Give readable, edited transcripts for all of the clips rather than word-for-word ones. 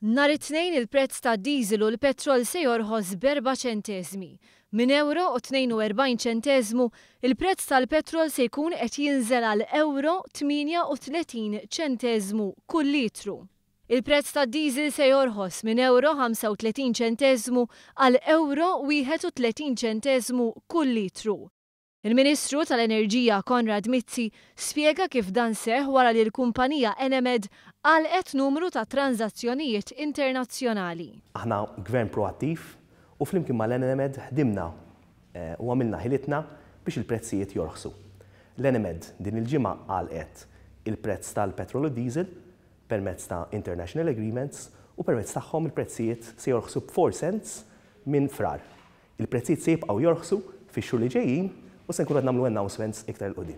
Nhar it-Tnejn il-prezz tad-diesel u l-petrol se jorħos b'erba' ċenteżmi. Minn ewro u 42 ċenteżmu, il-prezz tal-petrol se jkun qed jinżel għal ewro 38 ċenteżmu kull litru. Il-prezz tad-diesel se jorħos minn ewro 35 ċenteżmu għal ewro 31 ċenteżmu kull litru. Il-Ministru tal-Enerġija Konrad Mizzi spjega kif dan seħħ wara li l-kumpanija Enemed għalqet numru ta' tranżazzjonijiet internazzjonali. Aħna gvern proattiv u flimkien mal-Enemed ħdimna u għamilna ħilitna biex il-prezzijiet jorħsu. L-Enemed din il-ġimgħa għalqet il-prezz tal-petrol u d-diesel permezz ta' international agreements u permezz tagħhom il-prezzijiet se jorħsu b' 4 cents minn Frar. Il-prezzijiet se jibqgħu jorħsu fix-xhur li ġejjin u se nkunu qed nagħmlu announcements iktar 'il quddiem.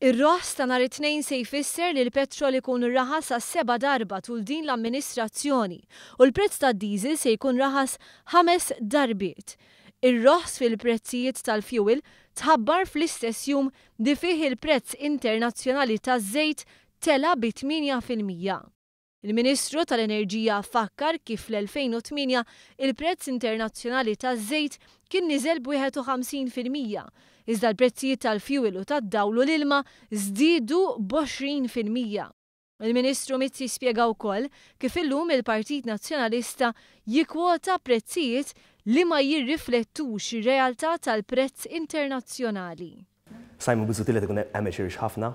Ir-roħs ta' nhar it-Tnejn se jfisser li l-petrol ikun raħas għas-seba' darba tul din l-amministrazzjoni u l-prezz tad-diesel se jkun raħas ħames darbiet. Ir-roħs fil-prezzijiet tal-fjuwil tħabbar fl-istess jum li fih il-prezz internazzjonali taż-żejt tela' bi 8%. Il-Ministru tal-Enerġija fakkar kif fl-2008 il-prezz internazzjonali taż-żejt kien niżel b'51%, iżda l-prezzijiet tal-fjuwil u tad-dawl u l-ilma żdiedu b'20%. Il-Ministru Mizzi spjega wkoll kif illum il-Partit Nazzjonalista jikkwota prezzijiet li ma jirriflettux ir-realtà tal-prezz internazzjonali. Simon Busuttil qed ikun amateurish ħafna.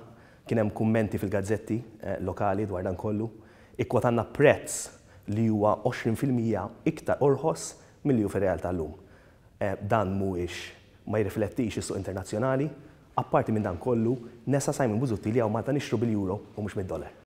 Kien hemm kummenti fil-gazzetti lokali dwar dan kollu. Ikkwotanna prezz li huwa 20% iktar orħos milli hu fir-realtà llum. Dan mhuwiex, ma jirriflettix is-suq internazzjonali. Apparti minn dan kollu, nesa Simon Busuttil li hawn Malta nixtru bil-euro u mhux mid-dollar.